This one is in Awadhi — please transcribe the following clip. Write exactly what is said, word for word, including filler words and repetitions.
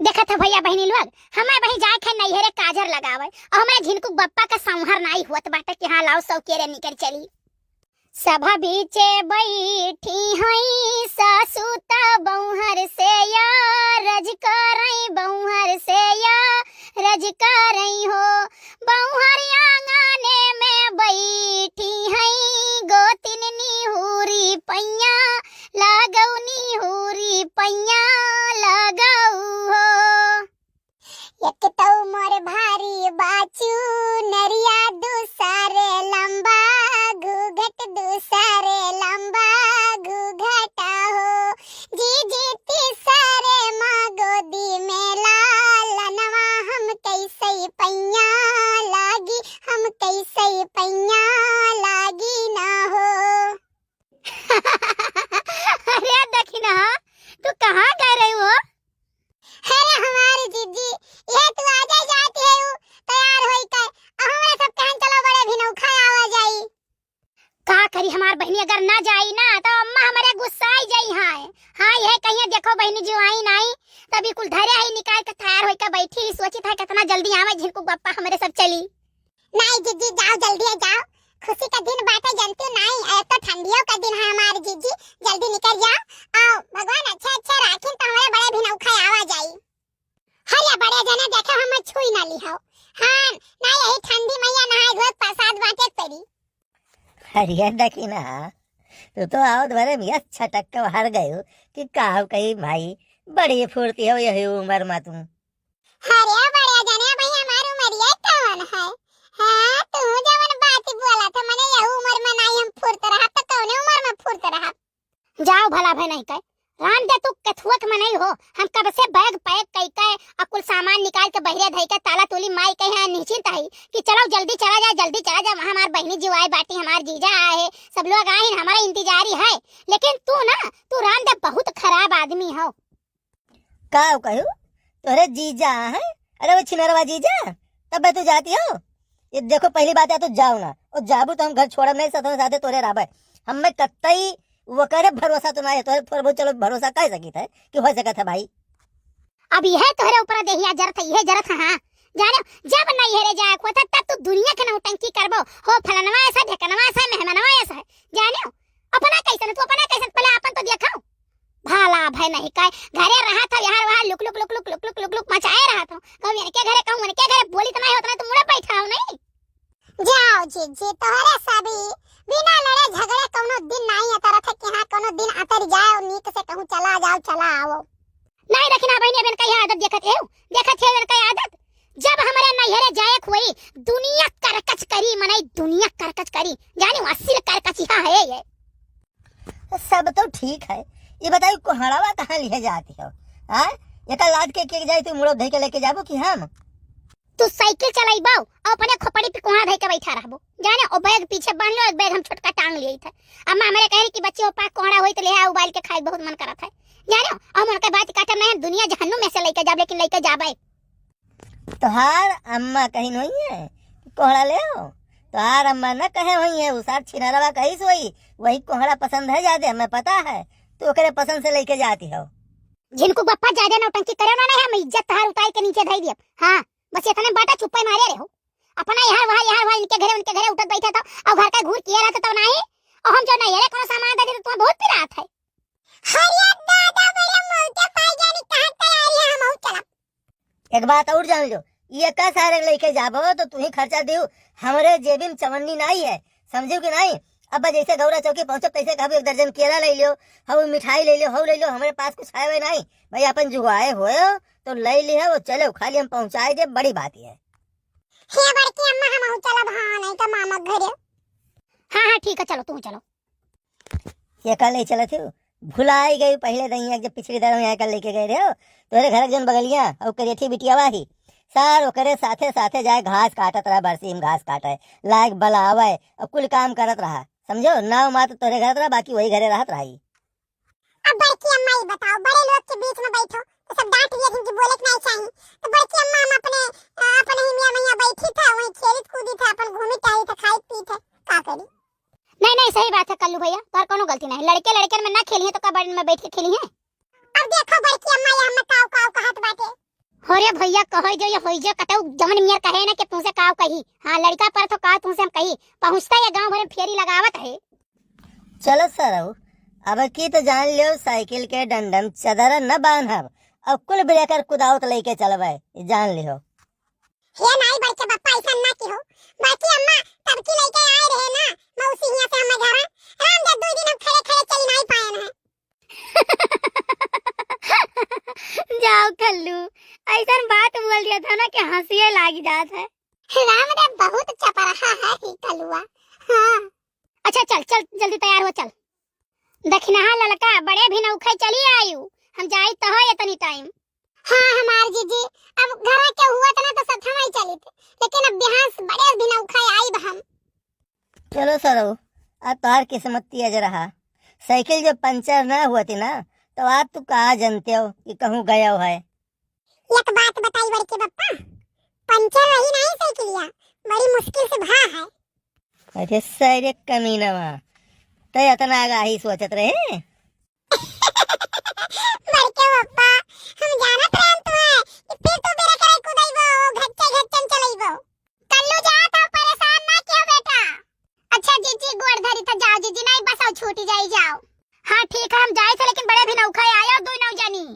देखत ह भइया बहिनी लोग, हमें बही जाए खे नैहरे काजर लगावे, और हमरे झिनकू बप्पा का संहर नाई हुअत बाटे कि हाँ, लाओ सौकेरे निकर चली। सभा बीचे बैठी हई सासु त बौहर से या रज करई, बौहर से या रज करई हो। बौहर आंगने में बैठी हई, गोतिन निहुरी पैया लागौ, निहुरी पैया लागौ हो। एक तौ मोर भारी बाचू नरिया, दूसरे लंबा घूघट, दूसरे लंबा घूघटा हो। जी जी तीसरे माँ गोदी में लालनवा, हम कैसे पैया लागी, हम कैसे पैया लागी ना हो। अरे दखिना, तू कहाँ गए रही हो? अरे हमारी जीजी, ये तू आजे जाती है, उ तैयार होई के, आ हमरे सब कहन चलो बड़े भिनौखा आवा जाई। का करी हमार बहिनी, अगर ना जाई ना तो अम्मा हमरे गुस्साई जाई। हाँ, हाँ, यह कहिए देखो बहिनी जो आई नाई, तभी कुल धरे आई निकाल के तैयार होई के बैठी, सोचित है कितना जल्दी आवे झिनकू बप्पा हमरे सब चली। नाई जीजी, जाओ, जल्दी जाओ, खुशी का दिन बाटे, जनती नाई, अब तो ठंडियों का दिन है हमार जीजी, जल्दी निकर जाओ। आओ, भगवान अच्छे अच्छे राखिन तो हमरे बड़े भिनौखा आवा जाई। हरिया बड़े जने देखे हम छुई ना ली हो। हाँ, ना यही ठंडी मैया नहाए धोए प्रसाद बांटे पड़ी। अरे दखिना, तू तो आवत भरे में छटक के बाहर गयो कि का कही भाई, बड़ी फुर्ती हो यही उम्र में तू। अरे बड़े जने, भाई हमार उमरिया कवन है? हाँ, तू जवन बात बोला था, मने यह उम्र में नाई हम फुर्त रहा, तो कौने उम्र में फुर्त रहा? जाओ भला भय नहीं कहे, राम दे तू कथुआ के मनई हो, हम कब से बैग पैक कई के आ कुल सामान निकाल के बहिरे धई के ताला तूली माई के यहाँ निश्चिंत है कि चलो जल्दी चला जाए, जल्दी चला जाए, वहाँ हमार बहिनी जीव आए बाटी, हमार जीजा आए है, सब लोग आए हैं, हमारा इंतजारी है, लेकिन तू ना, तू राम दे बहुत खराब आदमी हो। का कहू? तोहरे जीजा हैं? अरे वो छिनरवा जीजा, तब तू जाती हो? ये देखो, पहली बात है, तू जाओ ना, और जाबू तो हम घर छोड़ब नहीं, साथ में साथे तोरे रहबे। हमें कतई वो करे भरोसा तो नहीं है, तोरे थोड़ा बहुत चलो भरोसा कर सकी थे कि हो सकत है भाई। अब यह तोहरे ऊपर देहिया जरत है, यह जरत है, हाँ। जाने, जब नैहरे जाए को था, तब तू दुनिया के नौटंकी करबो, हो फलनवा ऐसा, ढेकनवा ऐसा, मेहमनवा ऐसा, जाने, अपना कैसन, तू अपना कैसन, पहले आपन तो देखो। भाला भय नहीं काय, घरे रहा था, यहाँ वहाँ लुक लुक लुक लुक लुक लुक लुक लुक मचाए रहा था। कहूँ इनके घरे, कहूँ उनके घरे, बोली तो नहीं होता, नहीं तो मुड़े बैठा हो नहीं। जाओ जीजी, तोहरे सभी बिना लड़े झगड़े कौनो दिन नहीं अतरत है कि हाँ, कौनो दिन अतर जाओ, नीक से कहूँ चला जाओ, चला आओ। नहीं रखना बहनी, अब इनका यह आदत देखत है, देखत है इनका आदत। जब हमारे नैहरे जाए हुई, दुनिया करकच करी, मनई दुनिया करकच करी, जाने वो असिल करकचिहा है ये। सब तो ठीक है, ये बताओ कोहड़ावा कहाँ लिए जाती हो? हाँ, एका लाद के, के जाए तू मुड़ो धई के लेके जाबो कि हम? तू साइकिल चलाइबो और अपने खोपड़ी पे कोहड़ा धई के बैठा रहबो, जाने, और बैग पीछे बांध लो, एक बैग हम छोटका टांग लिए थे। अम्मा हमारे कहे कि बच्चे, ओपा कोहड़ा होई तो ले आ, उबाल के खाए, बहुत मन करत है, जाने, हम उनके बात काटब नहीं, दुनिया जहन्नुम में से लेके जाब, लेकिन लेके जाबे। तोहार अम्मा कहिन होई है कि कोहड़ा ले आओ? तोहार अम्मा न कहे होई है, उसार छिनरवा कहिस होई, वही कोहड़ा पसंद है ज्यादा, हमें पता है, तू ओकरे पसंद से लेके जाती हो। झिनकू बप्पा, ज्यादा नौटंकी करे ना, नहीं हम इज्जत तोहार उतार के नीचे धई दियब। हाँ, बस इतने बाटा चुप्पे मारे रहो। अपना यहाँ वहाँ, यहाँ वहाँ, इनके घरे उनके घरे उठत बैठत हो, और घर का घूर किए रहत हो नहीं, और हम जो नहीं है कोनो सामान दे दे तो तुम्हें बहुत पिरात है। हरिया दादा, बड़े मौके पाई जानी कहाँ तैयारी है, हम चला। एक बात और जान लो, ये का सारे लेके जाबो तो तू ही खर्चा दियो, हमरे जेबी में चवन्नी नहीं है, समझियो कि नहीं? अब जैसे गौरा चौकी पहुँचब तैसे कहबो एक दर्जन केला ले लियो, हऊ मिठाई ले लियो, हऊ ले लियो, हमरे पास कुछ है नहीं भाई, अपन जुगाए होयो तो ले लियो, वो चलो खाली हम पहुँचाए दे, बड़ी बात ये है। हे बड़की अम्मा, हम चलब, हाँ, नहीं तो मामा के घरे। हाँ, हाँ, ठीक है, चलो, तू चलो। ये कल नहीं चलत हो, भुलाई गई पहले दहिया, जब पिछली दर में यहाँ कल लेके गए रहे हो, तोरे घर के जौन बगलिया और करेठी बिटिया वाही, सार ओकरे साथे साथे जाए घास काटत रहा, बरसीम घास काटे, लायक बलावे और कुल काम करत रहा, समझो, नाव मात्र तोरे घर रहा, बाकी वही घरे रहत रही। अब बड़की अम्मा, ये बताओ, बड़े लोग के बीच में बैठो तो सब डांट दिए कि बोले के नहीं चाहिए। तो बड़की अम्मा, हम अपने, अ, अपने ही मियाँ मैया बैठी था, वहीं खेलत कूदी था, अपन घूमी टहरी था, खाई पी था, का करी? नहीं, नहीं, सही बात है कल्लू भैया, तोहर कोनो गलती नहीं। लड़के लड़के में ना खेली है तो का बड़न में बैठ के खेली है? अब देखो बड़की अम्मा, ये हमें काव काव कहत बाटे। ए भइया, कहो जो ये होई जो कतऊ जवन मियर कहे ना कि तुमसे काव कही। हाँ, लड़का पर तो काव तुमसे हम कही। पहुँचता ये गाँव भर में फेरी लगावत है। चलो सरऊ, अब की तो जान लियो, साइकिल के डंडम चदर न बांधब, अब कुल ब्रेकर कुदावत लेके चलबे, जान लियो। हे नाई बड़के बप्पा, ऐसा ना की हो। बाकी अम्मा तब की लेके आए रहे ना मौसी हियां से हमें घर। राम दे, दो दिन हम खड़े खड़े चली नाई पाए ना। जाओ कल्लू, ऐसा बात बोल दिया था ना कि हंसिए लाग जात है। राम दे, बहुत चपराहा है ही कलुआ। हाँ। अच्छा चल चल, जल्दी तैयार हो चल। दखिनहा ललका, बड़े भी नौखे चली आयु, हम जाई तो हो इतनी टाइम। हाँ हमार जीजी, अब घर के हुआ तना तो सब थमाई चलित, लेकिन अब बिहान से बड़े भी नौखे आइब हम। चलो सरऊ, आज तोहार किस्मत तेज रहा, साइकिल जो पंचर ना हुआ थी ना, तो आज तू कहाँ जानते हो कि कहूँ गया है। एक बात बताई बड़के बप्पा, पंचर रही नहीं साइकिलिया, बड़ी मुश्किल से भा है। अरे सारे कमीनवा, तै इतना आगाही सोचत रहे। बड़के बप्पा, हम जानत रहन तू है कि फिर तू बेरा करे कुदाइबो, घच्चे घच्चन चलाइबो। कल्लू जा तो परेशान ना किया बेटा। अच्छा जीजी, गोड़ धरी तो जाओ जीजी, नहीं बस छूटी जाई जाओ। हाँ ठीक है, हम जाए थे लेकिन बड़े भी नौखा आयो, दो नौ जनी।